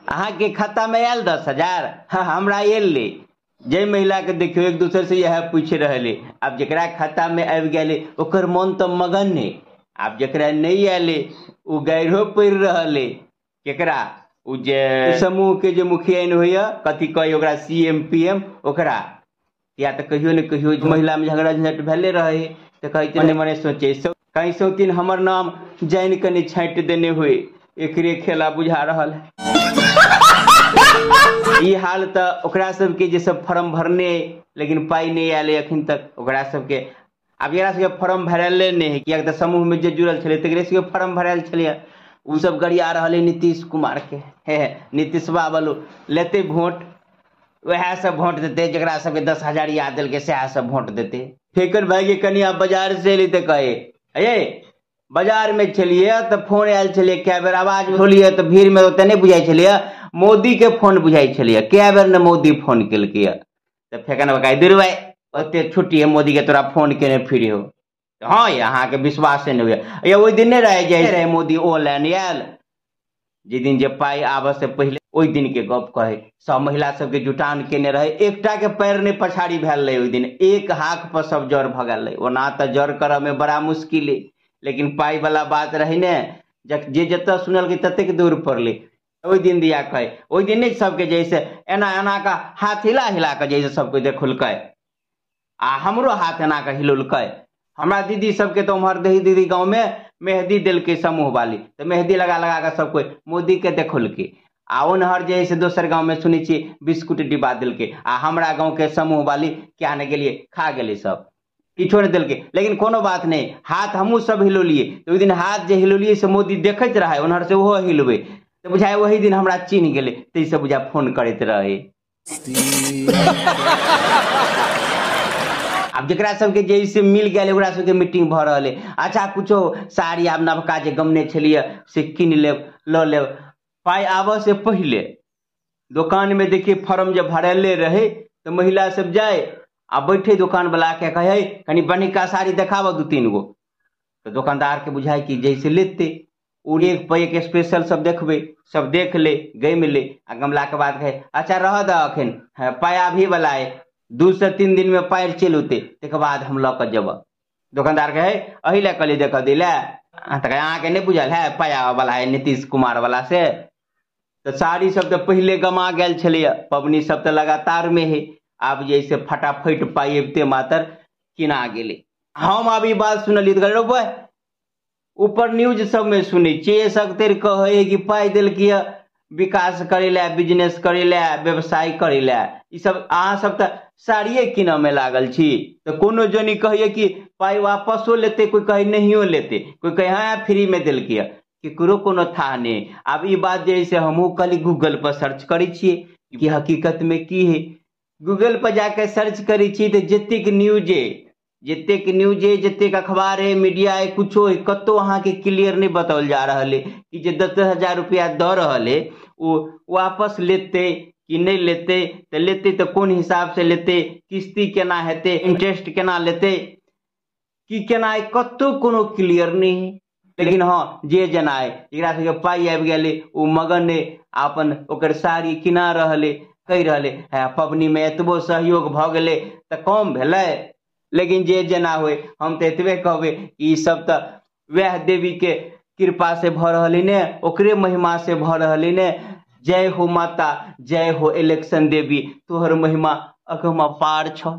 अहाँके खाता में आयल 10,000? हाँ, हमरा एलै। जे महिला के देखियो एक दूसरे से इएह पूछि रहल। आब जकरा खाता में आबि गेलै ओकर मन तऽ मगन है। आब जकरा नहि आयलै ओ गारिहो पड़ि रहल है। केकरा? ओ जे समूह के जे मुखिया होइया, कथी कहै ओकरा, सी एम पी एम, ओकरा। या तऽ कहियो ने कहियो महिला में झगड़ा झंझट भेले रहे, तऽ कहै मने मने सोचे कहीं सौतीन हमर नाम जानि कऽ नहि छाँटि देने हुए, एकरे खेला बुझा रहल है। ई हाल तऽ ओकरा सबके जे सब फॉर्म भरने लेकिन पाइ नहि आयल अखन तक ओकरा सबके। आब एकरा सबके फॉर्म भरायले नहि है, किएक तऽ समूह में जे जुड़ल छलै तकरे सबके फॉर्म भरायल छलैया। ओ सब गरिया रहल है नीतीश कुमार के। हे हे, नीतीशवा बलू लेतै वोट, वएह सब वोट देतै जकरा सबके 10,000 याद देलकै, सएह सब वोट देतै। फेकन भाई के कनिया बाजार से एली तऽ कहे, ये बाजार में छलियै तऽ फोन आयल छलियै कए बेर, आवाज खोलियै तऽ भीड़ में ओते नहि बुझाइ छलियै, मोदी के फोन बुझाइ छलियै, कए बेर ने मोदी फोन केलकै। तऽ फेकन भाई कहै, दुर्भाई ओते छुट्टी है मोदी के, तोरा फोन केने फ्री हो? हाँ ये अहाँके विश्वासे नहि होइया। ये ओहि दिन नहि रहै जाइ रहै मोदी ऑनलाइन आयल जे दिन, जे पाइ आबऽ से पहिले ओहि दिन के गप कहै, सब महिला सबके जुटान केने रहै, एकटा के पैर नहि पछाड़ी भेल रहै ओहि दिन, एक हाथ पर सब जर भऽ गेल रहै। ओना तऽ जर करऽ मे बड़ा मुश्किल है, लेकिन पाइ वाला बात रहै ने, जे जतऽ सुनलकै ततेक दूर पड़लै। ओहि दिन दिया कहै, ओहि दिन नहि सबके जैसे एना एना कऽ हाथ हिला हिला कऽ जैसे सबके देखलकै, आ हमरो हाथ एना कऽ हिलौलकै। हमरा दीदी सबके तऽ उम्हर दही दीदी गाँव में मेहदी देलकै समूह वाली, तऽ मेहदी लगा लगा कऽ सब कोइ मोदी के देखौलकै। आ ओनहर जे है से दोसर गाँव में सुनै छियै बिस्कुट डिब्बा देलकै, आ हमरा गाँव के समूह वाली क्या ने गेलियै खा गेलै सब, किछो नहि देलकै। लेकिन कोनो बात नहि, हाथ हमहूँ सब हिलौलियै तऽ ओहि दिन हाथ जे हिलौलियै से मोदी देखैत रहै, ओनहर से ओहो हिलबै तऽ बुझाइ ओहि दिन हमरा चिन्ह गेलै, ताहिसँ बुझाइ फोन करैत रहै। आब जकरा सबके जे से मिल गेल ओकरा सबके मीटिंग भऽ रहल है। अच्छा कुछो साड़ी आब नवका जे गमने छलियै से कीन लेब, लऽ लेब। पाइ आबऽ से पहिले दोकान में देखिए फॉर्म जे भरेले रहे तऽ महिला सब जाय आ बैठे दोकान वाला के कहे, कनि बनिका साड़ी देखाबऽ 2-3 गो। तऽ दोकानदार के बुझाय कि जैसे लेते ओ एक पर एक स्पेशल सब देखबै, सब देख ले, गमि ले, आ गमला के बाद कहे, अच्छा रह दऽ अखन, हँ, पाइ अभी वाला है, 2 से 3 दिन में पाइ चलि औतै, तकर बाद हम लऽ कऽ जेबऽ। दोकानदार कहे, एहि लए कहलियै देखऽ दै लए, तऽ कहे, अहाँके नहि बुझल है पाइ आबऽ वाला है नीतीश कुमार वाला से। तऽ साड़ी सब तऽ पहिले गमा गेल छलैया, पबनी सब तऽ लगातार में है, आब जे से फटाफट पाइ अबिते मातर किना गेलै। हम आब ई बात सुनलियै तऽ कहलियै, रौ ऊपर न्यूज सब में सुनै छियै सगतरि कहै है कि पाइ देलकै विकास करै लए, बिजनेस करै लए, व्यवसाय करै लए, ई सब अहाँ सब तऽ साड़िये कीनऽ में लागल छी। तऽ कोनो जनी कहैया कि पाइ वापसो लेतै, कोइ कहै नहियो लेतै, कोइ कहै हँ फ्री में देलकै, केकरो कोनो थाह नहि। आब ई बात जे है से हमहूँ कहली गूगल पर सर्च करै छियै कि हकीकत में की है। गूगल पर जाके सर्च करै छियै तऽ जतेक न्यूज है, जतेक न्यूज है, जतेक अखबार है, मीडिया है, कुछो है, कतौ अहाँके क्लियर नहि बताओल जा रहल है कि जे 10,000 रुपया दऽ रहल है ओ वापस लेतै कि नहि लेतै, तऽ लेतै तऽ कोन हिसाब से लेतै, किस्ती केना हेतै, इंटरेस्ट केना लेतै, की केना है, कतौ कोनो क्लियर नहि है। लेकिन हाँ जे जेना है, जकरा सबके पाइ आबि गेलै ओ मगन है, अपन ओकर साड़ी किना रहल है, कहि रहल है पबनी में एतबो सहयोग भऽ गेलै तऽ कम भेलै। लेकिन जे जेना होय, हम तऽ एतबे कहबै कि ई सब तऽ वएह देवी के कृपा से भऽ रहल है ने, ओकरे महिमा से भऽ रहल है ने। जय हो माता, जय हो इलेक्शन देवी, तोहर महिमा अगम अपार छौ।